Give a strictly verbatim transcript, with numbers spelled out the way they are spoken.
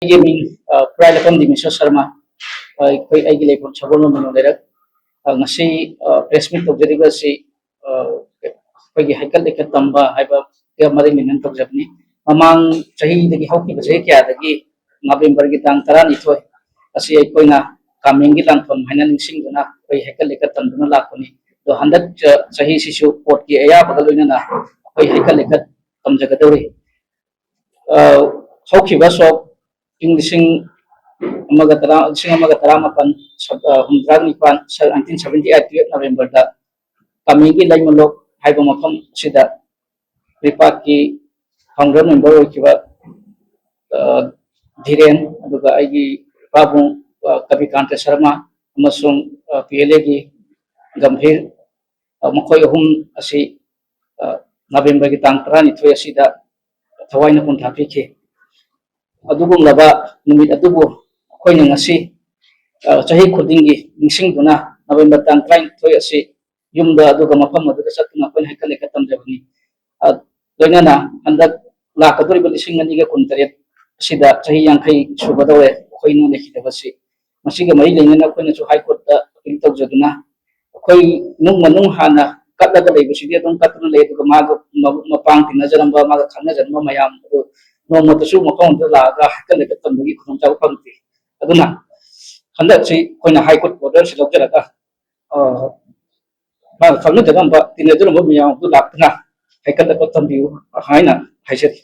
ꯑꯩꯒꯤ ꯃꯤꯡ, ꯑ, ꯄꯨꯔꯥꯏꯂꯥꯛꯄꯝ ꯗꯤꯃꯦꯁꯣꯔ ꯁꯔꯃ꯫ ꯑ, ꯑꯩꯈꯣꯏ, ꯑꯩꯒꯤ ꯂꯩꯐꯝ ꯁꯒꯣꯜꯕꯟ ꯃꯅꯣ ꯂꯩꯔꯛ꯫ ꯑ, ꯉꯁꯤ, ꯑ, press meet ꯇꯧꯖꯔꯤꯕ ꯑꯁꯤ, ꯑ, ꯑꯩꯈꯣꯏꯒꯤ ꯍꯩꯀꯠ ꯂꯩꯀꯠ ꯇꯝꯕ ꯍꯥꯏꯕꯒ ꯃꯔꯤ ꯂꯩꯅꯅ ꯇꯧꯖꯕꯅꯤ꯫ ꯃꯃꯥꯡ ꯆꯍꯤꯗꯒꯤ, ꯍꯧꯈꯤꯕ ꯆꯍꯤ ꯀꯌꯥꯗꯒꯤ ꯅꯕꯦꯝꯕꯔꯒꯤ ꯇꯥꯡ ꯇꯔꯥꯅꯤꯊꯣꯏ ꯑꯁꯤ ꯑꯩꯈꯣꯏꯅ ꯀꯥꯃꯦꯡꯒꯤ ꯂꯥꯟꯐꯝ ꯍꯥꯏꯅ ꯅꯤꯡꯁꯤꯡꯗꯨꯅ ꯑꯩꯈꯣꯏ ꯍꯩꯀꯠ ꯂꯩꯀꯠ ꯇꯝꯗꯨꯅ ꯂꯥꯛꯄꯅꯤ꯫ ꯑꯗꯣ ꯍꯟꯗꯛ ꯆ-, ꯆꯍꯤꯁꯤꯁꯨ ꯀꯣꯔꯠꯀꯤ ꯑꯌꯥꯕꯒ ꯂꯣꯏꯅꯅ ꯑꯩꯈꯣꯏ ꯍꯩꯀꯠ ꯂꯩꯀꯠ ꯇꯝꯖꯒꯗꯧꯔꯤ꯫ ꯑ, ꯍꯧꯈꯤꯕ ꯁꯣꯛ ꯏꯪ ꯂꯤꯁꯤꯡ ꯑꯃꯒ ꯇꯔꯥ, ꯂꯤꯁꯤꯡ ꯑꯃꯒ ꯇꯔꯥꯃꯥꯄꯟ, ꯁ-, ꯑ, ꯍꯨꯝꯗ꯭ꯔꯥ ꯅꯤꯄꯥꯟ, ꯁ-, nineteen seventy eight twelve ꯅꯕꯦꯝꯕꯔꯗ ꯀꯥꯃꯦꯡꯒꯤ ꯂꯩꯃꯂꯣꯛ ꯍꯥꯏꯕ ꯃꯐꯝ ꯑꯁꯤꯗ ꯔꯤꯄꯥꯛꯀꯤ founder member ꯑꯣꯏꯈꯤꯕ, ꯑ, ꯙꯤꯔꯦꯟ, ꯑꯗꯨꯒ ꯑꯩꯒꯤ ꯏꯄꯥꯕꯨꯡ, ꯑ, ꯀꯕꯤꯀꯥꯟꯇ ꯁꯔꯃ ꯑꯃꯁꯨꯡ, ꯑ, ꯄꯤ ꯑꯦꯜ ꯑꯦꯒꯤ ꯒꯝꯚꯤꯔ, ꯑ, ꯃꯈꯣꯏ ꯑꯍꯨꯝ ꯑꯁꯤ, ꯑ, ꯅꯕꯦꯝꯕꯔꯒꯤ ꯇꯥꯡ ꯇꯔꯥꯅꯤꯊꯣꯏ ꯑꯁꯤꯗ ꯊꯋꯥꯏꯅ ꯄꯣꯟꯊꯥ ꯄꯤꯈꯤ꯫ ꯑꯗꯨꯒꯨꯝꯂꯕ ꯅꯨꯃꯤꯠ ꯑꯗꯨꯕꯨ ꯑꯩꯈꯣꯏꯅ ꯉꯁꯤ, ꯑ, ꯆꯍꯤ ꯈꯨꯗꯤꯡꯒꯤ ꯅꯤꯡꯁꯤꯡꯗꯨꯅ ꯅꯕꯦꯝꯕꯔ ꯇꯥꯡ ꯇꯔꯥꯅꯤꯊꯣꯏ ꯑꯁꯤ ꯌꯨꯝꯗ ꯑꯗꯨꯒ ꯃꯐꯝ ꯑꯗꯨꯗ ꯆꯠꯇꯨꯅ ꯑꯩꯈꯣꯏꯅ ꯍꯩꯀꯠ ꯂꯩꯀꯠ ꯇꯝꯖꯕꯅꯤ꯫ ꯑ, ꯂꯣꯏꯅꯅ ꯍꯟꯗꯛ ꯂꯥꯛꯀꯗꯧꯔꯤꯕ ꯂꯤꯁꯤꯡ ꯑꯅꯤꯒ ꯀꯨꯟꯇꯔꯦꯠ ꯑꯁꯤꯗ ꯆꯍꯤ ꯌꯥꯡꯈꯩ ꯁꯨꯒꯗꯧꯔꯦ ꯑꯩꯈꯣꯏꯅ ꯂꯩꯈꯤꯗꯕꯁꯤ꯫ ꯃꯁꯤꯒ ꯃꯔꯤ ꯂꯩꯅꯅ ꯑꯩꯈꯣꯏꯅꯁꯨ High Court ꯇ appeal ꯇꯧꯖꯗꯨꯅ ꯑꯩꯈꯣꯏ ꯏꯃꯨꯡ ꯃꯅꯨꯡ ꯍꯥꯟꯅ ꯀꯠꯂꯒ ꯂꯩꯕꯁꯤꯗꯤ ꯑꯗꯨꯝ ꯀꯠꯇꯨꯅ ꯂꯩ, ꯑꯗꯨꯒ ꯃꯥꯒ ꯃ-, ꯃꯄꯥꯡ ꯇꯤꯟꯅꯖꯔꯝꯕ, ꯃꯥꯒ ꯈꯪꯅꯖꯔꯝꯕ ꯃꯌꯥꯝ ꯑꯗꯨ ꯅꯣꯡꯃꯇꯁꯨ ꯃꯐꯝ ꯑꯗꯨꯗ ꯂꯥꯛꯑꯒ ꯍꯩꯀꯠ ꯂꯩꯀꯠ ꯇꯝꯕꯒꯤ ꯈꯨꯗꯣꯡꯆꯥꯕ ꯐꯪꯗꯦ꯫ ꯑꯗꯨꯅ ꯍꯟꯗꯛꯁꯤ ꯑꯩꯈꯣꯏꯅ High Court order ꯁꯤ ꯂꯧꯖꯔꯒ, ꯑ, ꯃꯥꯒ ꯈꯪꯅꯖꯔꯝꯕ, ꯇꯤꯟꯅꯖꯔꯝꯕ ꯃꯌꯥꯝ ꯑꯗꯨ ꯂꯥꯛꯇꯨꯅ ꯍꯩꯀꯠ ꯂꯩꯀꯠ ꯇꯝꯕꯤꯌꯨ ꯍꯥꯏꯅ ꯍꯥꯏꯖꯔꯤ꯫